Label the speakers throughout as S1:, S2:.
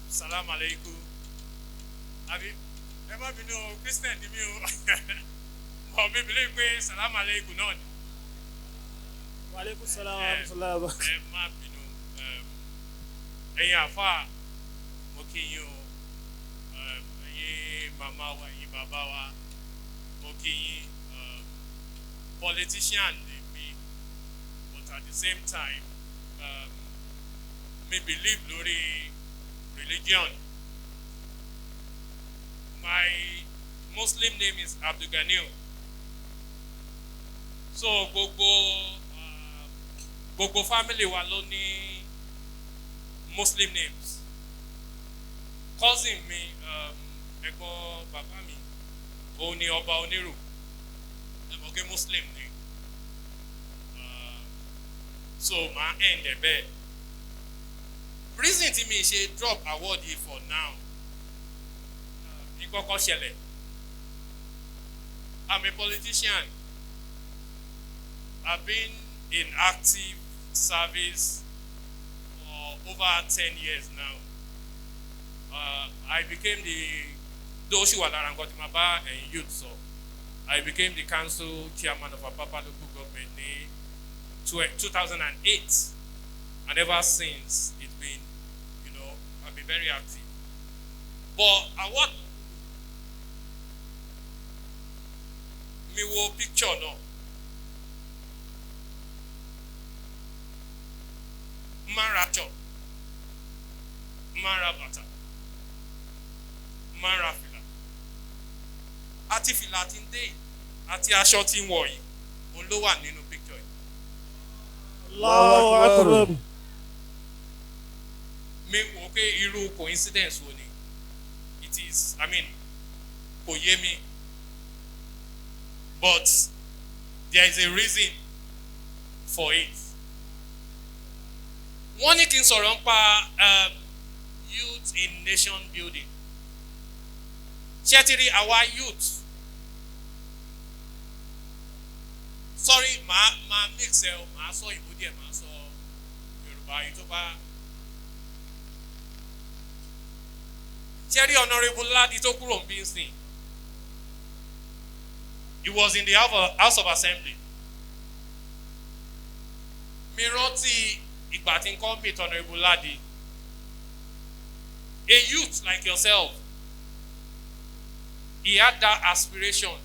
S1: Salam aleikum. Àbí ẹ má bínú o, Christian ni mí o. Mọ̀ mi believe pé salam aleikum náà ni.
S2: Wa aleykum salaam wa rahmatulahi wa barakatuh.
S1: Ẹ má bínú. Ẹ̀yin àfáà, mo kí yín o. Ẹ̀yin màmá wa, ẹ̀yin bàbá wa, mo kí yín. Politician ni mí, but at the same time, mi believe lórí religion. My Muslim name is Abdulganiu. So gbogbo family wa ló ní Muslim names. Cousin mi, ẹ̀gbọ́n bàbá mi, òun ni Ọba Onírù. Ẹ mọ̀ pé Muslim ni. So màá end ẹ̀ bẹ́ẹ̀. Reason tí mi ṣe drop award yìí for now, ní kọ́kọ́ ṣẹlẹ̀. I'm a politician. I've been in active service for over 10 years now. I became the, though she was lára nǹkan tí màá bá ẹ̀yin youth sọ, I became the council chairman of Apapa Local Government ní 2008, and ever since it's been, I've been very active. But award mi wo picture náà. Máa ra aṣọ, máa ra bàtà, máa ra fìlà. Àti fìlà tí ń dé yìí, àti aṣọ tí ń wọ̀ yìí, òun ló wà nínú picture yìí.
S2: Allahu akbar.
S1: Mi wò pé irú coincidence wo ni? It is, I mean, kò yé mi. But there is a reason for it. Wọ́n ní kí n sọ̀rọ̀ nípa youth in nation building. Ṣé ti rí àwa youth? Sorry, màá mix ẹ o, màá sọ ìbò díẹ̀, màá sọ Yorùbá yìí tó bá. Ṣé rí Honourable Ladi tó kúrò ń bí ń sìn? He was in the House of Assembly. Mi rántí ìgbà tí n kọ́ meet Honourable Ladi. A youth like yourself, he had that aspiration.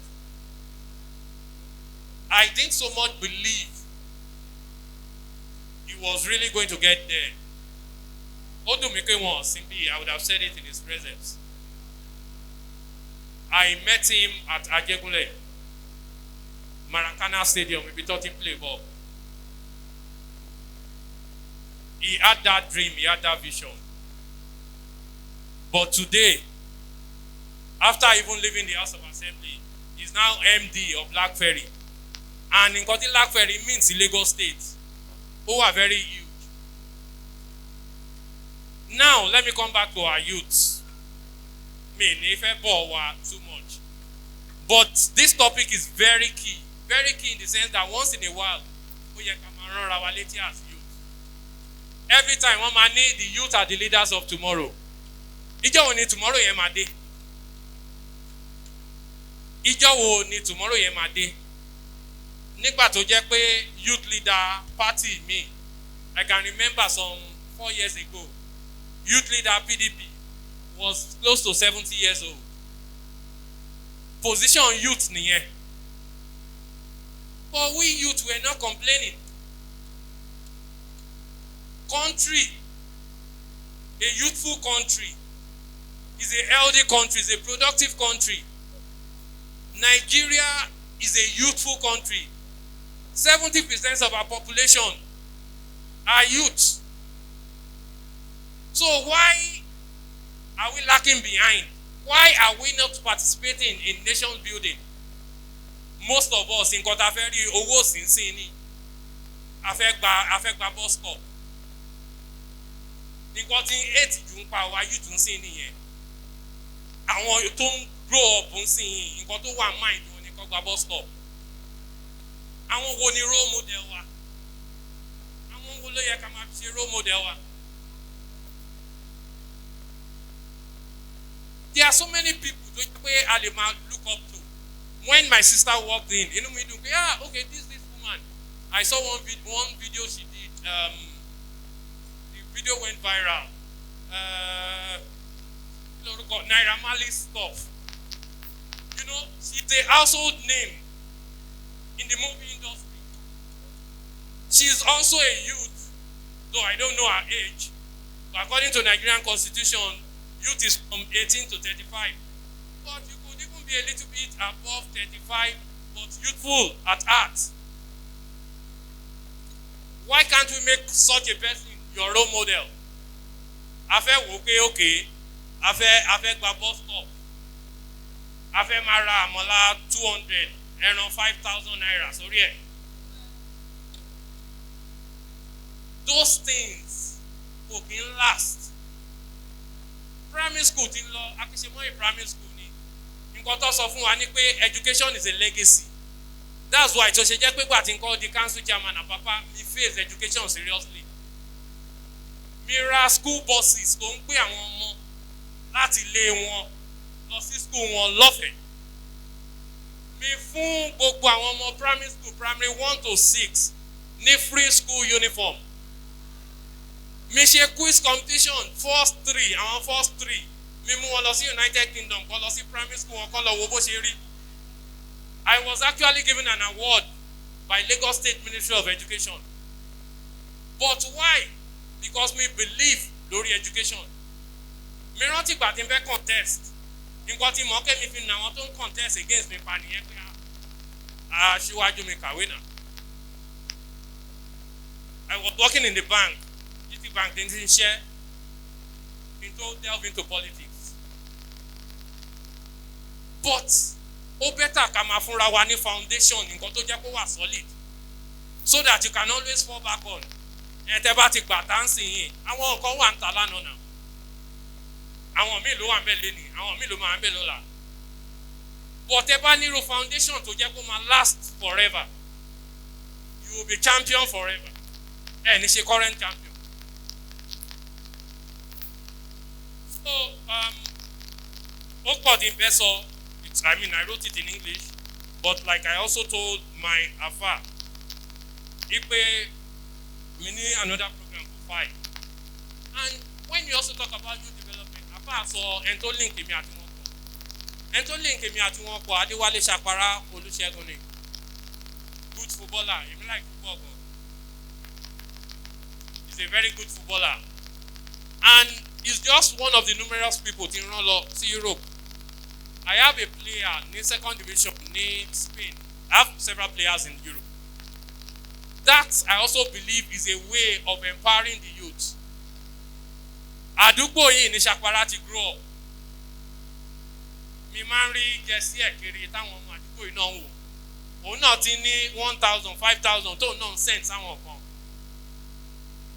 S1: I didn't so much believe he was really going to get there. Ó dùn mí pé wọn ò sí bí, I would have said it in his presence. I met him at Ajegunle, Maracana Stadium, ibi tó ti ń play ball. He had that dream, he had that vision. But today, after even leaving the House of Assembly, he's now MD of Black Ferry. And nǹkan tí Black Ferry means in Lagos State, ó wà very huge. Now, let me come back to our youth. Mi ní fẹ́ bọ̀ wá too much. But this topic is very key. Very key in the sense that once in a while, ó yẹ ká máa ránra wa létí as youth. Every time wọ́n máa ní the youth are the leaders of tomorrow. Ìjọ́ wo ni tomorrow yẹn máa dé? Ìjọ́ wo ni tomorrow yẹn máa dé? Nígbà tó jẹ́ pé youth leader party mi, I can remember some 4 years ago, youth leader PDP was close to 70 years old. Position youth nìyẹn. But we youth were not complaining. Country, a youthful country, is a healthy country, is a productive country. Nigeria is a youthful country. 70% of our population are youth. So why are we lacking behind? Why are we not participating in nation building? Most of us nǹkan tá a fẹ́ rí owó sínsìn ni. A fẹ́ gba bus stop. Nǹkan tí eight jù ń pa wa youth ń sìn nìyẹn. Àwọn tó ń grow up ń sìn yìí, nǹkan tó wà mind wọn ni kó gba bus stop. Àwọn wo ni role model wa? Àwọn wo ló yẹ ká máa fi ṣe role model wa? There are so many people tó jẹ́ pé a lè máa look up to. When my sister walked in, inú mi dùn pé, "Ah, okay, this woman." I saw one video she did. The video went viral. Lórúkọ Naira Marley stuff. She's a household name in the movie industry. She's also a youth, though I don't know her age. But according to Nigerian constitution, youth is from 18 to 35. But you could even be a little bit above 35, but youthful at heart. Why can't we make such a person your role model? A fẹ́ wò ó pé, okay, a fẹ́ gba bus stop. A fẹ́ máa ra àmàlà 200, ẹran ₦5,000 sórí ẹ̀. Those things kò kí ń last. Primary school ti ń lọ, Akíṣemọ́yè Primary School ni. Nǹkan tó sọ fún wa ni pé education is a legacy. That's why tó ṣe jẹ́ pé gbà tí n kọ́ di council chairman Àpápá, mi face education seriously. Mi ra school buses tó ń gbé àwọn ọmọ láti ilé wọn lọ sí school wọn lọ́fẹ̀ẹ́. Mi fún gbogbo àwọn ọmọ primary school, primary one to six, ní free school uniform. Mi ṣe quiz competition, first three, àwọn first three, mi mú wọn lọ sí United Kingdom, kọ́ lọ sí primary school wọn, kọ́ lọ wo bó ṣe rí. I was actually given an award by Lagos State Ministry of Education. But why? Because we believe lórí education. Mi rántí ìgbà tí n fẹ́ contest. Nǹkan tí mọ̀ọ́kẹ́ mi fi nà àwọn tó ń contest against mi pa nìyẹn pé aṣíwájú mi kàwé náà. I was working in the bank, GT Bank ní ti ń ṣe kí n tó delve into politics. But ó better ká máa fúnra wa ní foundation, nǹkan tó jẹ́ kó wà solid, so that you can always fall back on. Ẹ tẹ́ bá ti gbà tá ń sìn yìí, àwọn nǹkan wà ń ta lánàá náà. Àwọn míì ló wà ń bẹ̀ lẹ́nìí, àwọn míì ló máa ń bẹ̀ lọ́la. But tẹ́ bá nírú foundation tó jẹ́ kó máa last forever, you will be champion forever. Ẹ ní ṣe current champion. So ó pọ̀ tí n fẹ́ sọ. I mean, I wrote it in English, but like I also told my afa, ipe mi ní another program for 5. And when you also talk about youth development, afa sọ ẹni tó link èmi àti wọn pọ̀. Ẹni tó link èmi àti wọn pọ̀, Adéwálé Ṣàpárá Olúṣẹ́gun ni. Good footballer, èmi like football gan. He's a very good footballer. And he's just one of the numerous people tí ń rán lọ sí Europe. I have a player ní second division ní Spain. I have several players in Europe. That I also believe is a way of empowering the youth. Àdúgbò yìí ní Ṣàpárá ti grow up. Mi máa ń rí jersey ẹ̀ kiri táwọn ọmọ àdúgbò yìí náà ń wò. Òun náà ti ní 1,000, 5,000 tóun náà ń send sáwọn kan.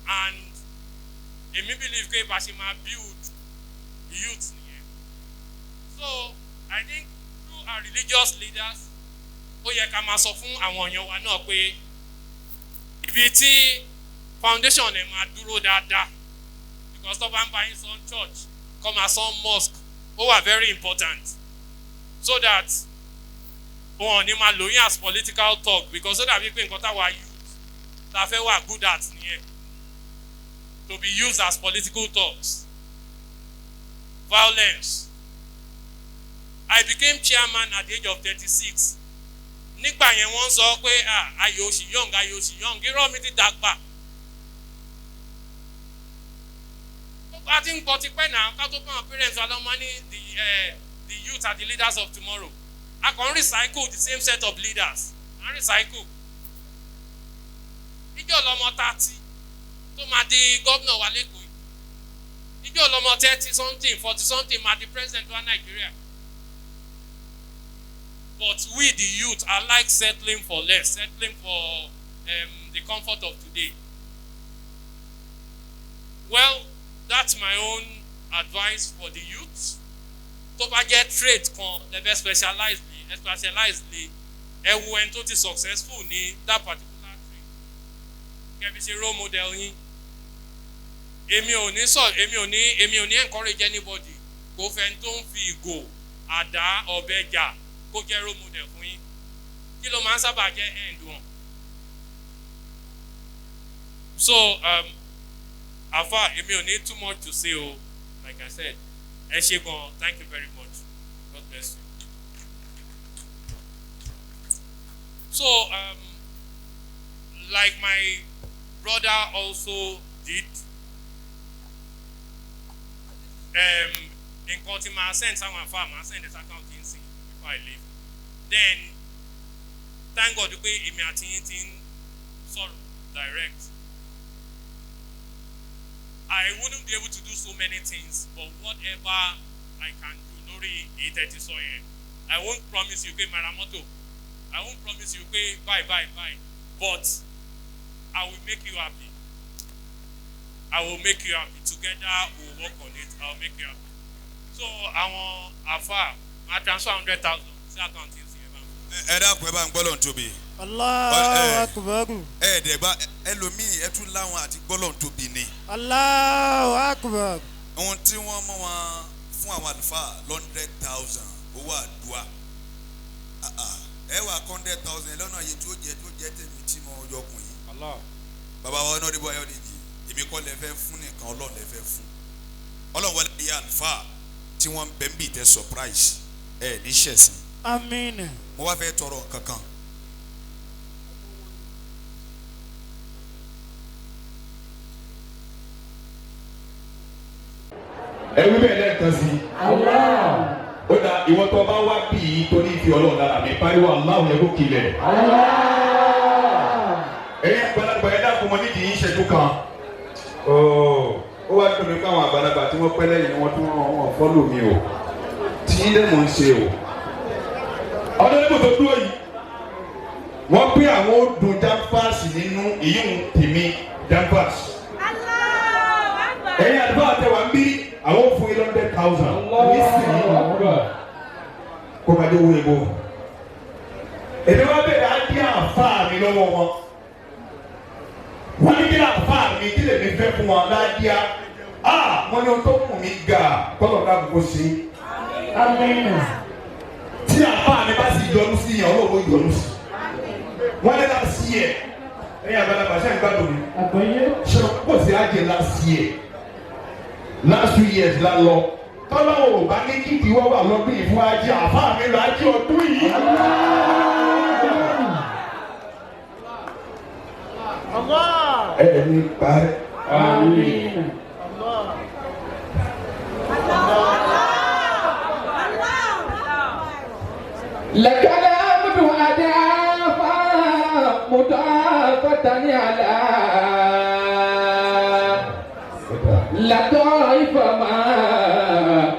S1: And èmi believe pé bá ṣe máa build youth nìyẹn. So I think through our religious leaders, ó yẹ ká máa sọ fún àwọn èèyàn wa náà pé ibi tí foundation ẹ̀ máa dúró dáadáa, because tó bá ń bá yín sọ church, kọ́ máa sọ mosque, ó wà very important, so that wọn ò ní máa lò yín as political talk, because ó dàbí pé nǹkan táwa youth ta fẹ́ wà good at nìyẹn, to be used as political talks, violence. I became chairman at the age of 36. Nígbà yẹn, wọ́n sọ pé, "Ah, Ayọ̀ òsì young, Ayọ̀ òsì young." Irọ́, mi ti dàgbà. A ti ń gbọ́ tipẹ́ náà ká tó bá àwọn parents wa lọ́mọ ní the youth are the leaders of tomorrow. A kàn ń recycle the same set of leaders. A ń recycle. Ìjọ́ lọmọ 30 tó máa di gómìnà wa l'Ékòó yìí? Ìjọ́ lọmọ 30 something, 40 something máa di president wa Nàìjíríà? But we the youth are like settling for less, settling for the comfort of today. Well, that's my own advice for the youth. Tó bá jẹ́ trade kan lẹ fẹ́ specialize lé, ẹ specialize lé. Ẹ wo ẹni tó ti successful ní that particular trade, kẹ́ fi ṣe role model yín. Èmi ò ní sọ, èmi ò ní encourage anybody kó Kó fẹ́ tó ń fi ìgò, àdá, ọ̀bẹ jà kó jẹ́ role model fún yín. Kí ló máa ń sábà jẹ́ end wọn? So afa, èmi ò ní too much to say o. Like I said, ẹ ṣé gan, thank you very much, God bless you. So like my brother also did, nǹkan tí màá send sáwọn afa, màá send this account yín sí before I leave. Then thank God pé èmi àti yín ti ń sọ̀rọ̀ direct. I wouldn't be able to do so many things, but whatever I can do lórí èyí tẹ́ ti sọ yẹn, I won't promise you pé màá ra mọ́tò, I won't promise you pé buy buy buy, but I will make you happy. I will make you happy. Together we will work on it. I will make you happy. So àwọn afa máa transfer 100,000 sí account yìí sí ẹ bá mi.
S3: Ẹ dákun, ẹ bá ń gbọ́ lọ́n tóbi.
S2: Allahu Akbar.
S3: Ẹ dẹ̀ bá ẹlòmíì ẹ tún láwọn àti gbọ́ lọ́n tóbi ni.
S2: Allahu Akbar.
S3: Ohun tí wọ́n mọ̀ wọn fún àwọn àlùfáà 100,000 owó àdúrà. Ẹ wà 100,000 lọ́nà yìí tó jẹ́ tèmi tí mo yọkùn yìí. Bàbá wa Honorable Ayọ̀dèjì, èmi kọ́ lẹ fẹ́ fún nìkan, Ọlọ́run lẹ fẹ́ fún. Ọlọ́run wọlé ayé àlùfáà tí wọ́n ń bẹ̀ ń bì tẹ surprise ẹ ní ṣẹ̀sìn.
S2: Àmín.
S3: Mo wá fẹ́ tọrọ kankan.
S4: Ẹ wí bẹ́ẹ̀ lẹ́ẹ̀kan sí i. Ó dà, ìwọ tó bá wá bí i tó ní fi Ọlọ́run lára mi pariwo Allahu yẹ kó kilẹ̀. Ẹ̀yin àgbàlagbà, ẹ dákun, mọ nídìí yín ṣẹ́jú kan. Ó wá dùn mí pé àwọn àgbàlagbà tí wọ́n pẹ́ lẹ́yìn wọn tún rán wọn follow mi o. Tí yín dẹ̀ mò ń ṣe o. Ọdún tó dúró yìí, wọ́n pé àwọn ó dùn jáfáàsì nínú ìyíhun tèmi jáfáàsì. Ẹ̀yin àdúrà àtẹwà ń bí àwọn ò fún yín 100,000 nísìnyí kó máa dé owó ebo. Èmi wá bẹ̀rẹ̀ á dí àǹfààní lọ́wọ́ wọn. Wọ́n ní kí ní àǹfààní kí lèmi fẹ́ fún wọn ládíá. A wọ́n ní ohun tó mú mi gà kọ́lọ̀ náà kò sí. Tí àǹfààní bá sì yọnu sí yẹn, Ọlọ́run yọ́nú sí. Wọ́n ní láti yẹ. Ẹ̀yin àgbàlagbà, ṣe ń gbádùn mi. Ṣé kò sí àjẹ last year? Last 2 years la lọ. Tọ́lá ò bá ní kíkì wọ́n wà lọ́dún yìí fún ajé àfáà mi lọ ajé ọdún yìí. Ẹ ní parẹ́.
S5: لك الحمد أدافا مضافة على لطائف ما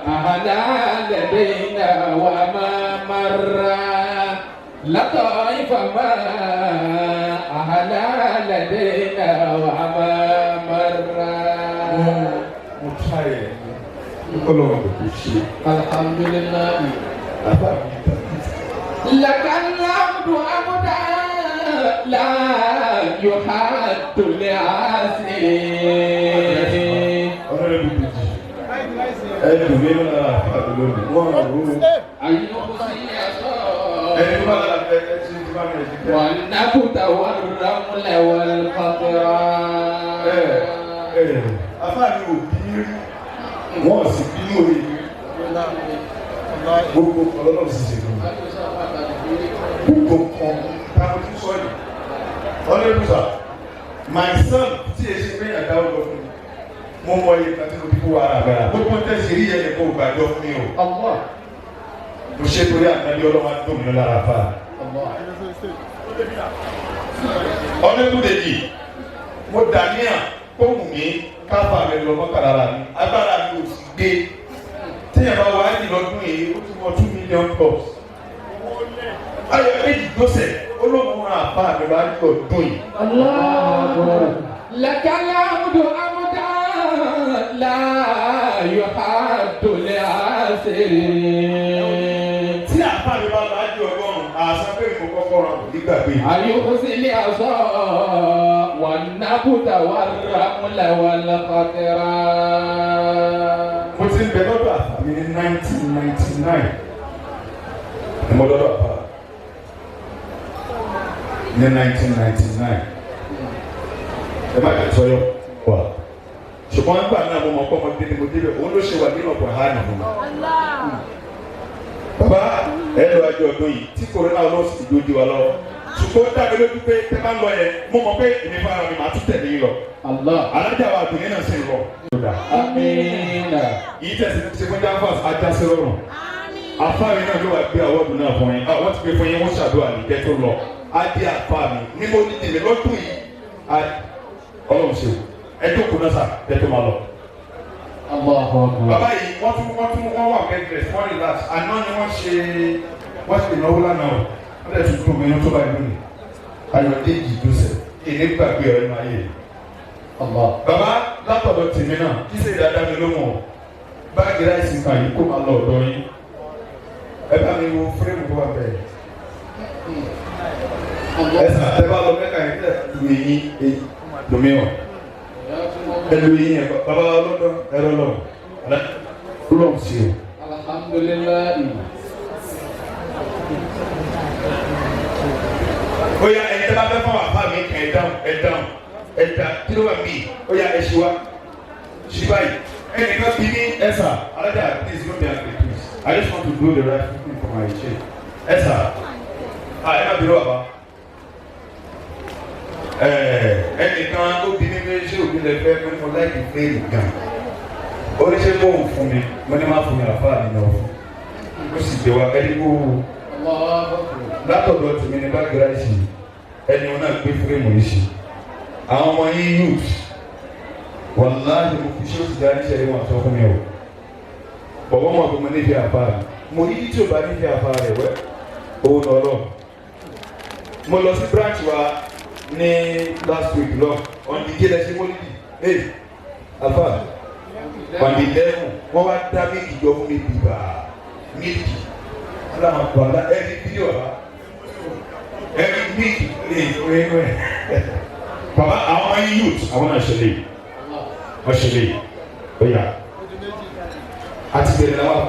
S5: أهلا لدينا وما مر، لطائف ما أهلا لدينا وما مر.
S4: Mo try ẹ̀ Ọlọ́run kò kò ṣe.
S5: الحمد لله.
S4: Bàbá mi tán.
S5: لك الحمد أبدا لا يحد لعاصي.
S4: Ọ̀rẹ́ mi bèjì. Ẹ dùn mí lọ́la àfáà mi lónìí. Wọ́n rò ó. Ẹni tó bá lára fẹ́ ẹ ṣe tó bá mi rẹ̀ ṣe kẹ́.
S5: والنبت والرمل والقطران.
S4: Ẹ ẹ àfáà mi ò bí rí. Wọ́n sì bínú òye rí. Gbogbo ọlọ́run sì ṣe fún mi. Gbogbo kan táwọn tí sọ yìí. Honourable sir, my son tí e ṣe pé àdáwọ̀ lọ fún mi. Mo mọ iye kan tí mo fi kó ara àgbàrá. Gbogbo tẹ̀sí rí yẹn kó gbàjọ fún mi o. Mo ṣe torí àgbàdo ọlọ́run á dùn mí lára fa. Honourable Dèjì, mo dàníyàn kó wù mí káfà mi lọ mọ́kàlára mi. Agbára mi ò sì gbé. Téèyàn bá wá ní lọ́dún yìí, ó ti wọ 2 million plus. Ayọ̀ méjì gbọ́sẹ̀, olóhùn ra àbá mi lọ á ní ọdún yìí.
S5: لك الحمد أبدا لا يحد لعاصي.
S4: Tí àbá mi bá lọ á di 100, àṣà pé mo kọ́kọ́ ra kò ní gbàgbé.
S5: أيخزي العصا والنبت والرمل والقطران.
S4: Mo ti ń bẹ lọ́dọ̀ àfà mi ní 1999. Ni mo lọ́dọ̀ àfà ní 1999. Ẹ má jẹ́ sọ́yọ́ wà. Ṣùgbọ́n nígbà náà mo mọ̀ pé ọmọdé ni mo débẹ̀, òun ló ṣe wà nínú ọ̀pọ̀ ha nìyẹn. Bàbá, ẹ lọ àjọ ọdún yìí tí corona ọlọ́run sì ti dojú wa lọ. Ṣùgbọ́n ó dá mi lójú pé tẹ́ bá ń lọ yẹn, mo mọ̀ pé èmi fara mi màá tún tẹ̀lé yín lọ.
S5: Allah.
S4: Alájà wa àdùnní náà sì ń lọ.
S5: Amina.
S4: Yìí tẹ̀sí ṣe fún Janfas ajásí rọrùn. Àfa mi náà ló wà gbé àwọ̀dù náà fún yín. Wọ́n ti gbé fún yín, wọ́n ṣàdúrà ní kẹ́ tó lọ. Á dé àfa mi ní mo ní tèmi lọ́dún yìí. Ọlọ́run ṣe o. Ẹ jókòó náà sà, kẹ́ tó máa lọ.
S5: Allahu akbar.
S4: Bàbá yìí wọ́n tún wọ́n wà bed rest, wọ́n relax. Àná ni wọ́n ṣe, wọ́n ṣe ìnáwó lánàá o. Wọ́n dẹ̀ tún dùn mí inú tó báyìí lónìí. Ayọ̀déjì Joseph, èyí gbàgbé ọ̀rẹ́ náà yé.
S5: Allah.
S4: Bàbá, látọ̀dọ̀ tèmi náà, kí sèyí dáadáa mi ló mọ̀ báàgì rice kan yìí kó máa lọ ọ̀dọ̀ yín. Ẹ bá mi wo frame tó wà bẹ́ẹ̀. Ẹ sà, ẹ bá lọ mẹ́ka yìí, tẹ̀ lu eyín eyín lómi ọ̀, ẹ lu eyín ẹ. Bàbá lọ́dọ̀ ẹ lọ lọ lọ́ọ̀ sí o.
S5: Alhamdulillahi.
S4: Ó yá, ẹni tẹ́ bá fẹ́ fún àfa mi kàn, ẹ dáhùn, ẹ dáhùn, ẹ dá. Kí ló wà mí? Ó yá, ẹ ṣí wá, ṣí báyìí. Ẹnìkan bí ní ẹ sà, alájà, please don't be angry, please. I just want to do the right thing for my chief. Ẹ sà, ah, ẹ má bínú, bàbá. Ẹnìkan ó bí ní pé ṣé òbí lè fẹ́ pé mo láìkí fẹ́ẹ̀lì gan, oníṣẹ́ kó ń fún mi. Mo ní má fún mi, àfa mi náà fún, ó sì gbé wa ẹni kó wù.
S5: Allahu akbar.
S4: Látọ̀dọ̀ tèmi ní báàgì rice, ẹni wọn náà gbé frame yìí sí àwọn ọmọ yín youth. Wàláhì, mo fi ṣé ó ti dá níṣẹ́ yìí, wọn sọ fún mi o. Bọ̀wọ́ mọ̀ pé mo nífẹ̀ẹ́ àfa rẹ̀. Mo ní tí o bá nífẹ̀ẹ́ àfa rẹ̀ wẹ́ owó náà lọ. Mo lọ sí branch wa ní last week lọ on the day lẹ́sẹ̀ mọ́lídì. Ee, àfa, on the 11, wọ́n wá dá milk jọ fún mi bìbà, milk aláwọ̀ wàlá ẹni fídíò wa, ẹni milk lè fún ẹ. Bàbá, àwọn ọmọ yín youth, àwọn náà ṣẹlẹ̀, wọ́n ṣẹlẹ̀. Ó yá, àti bẹ̀rẹ̀ làwọn.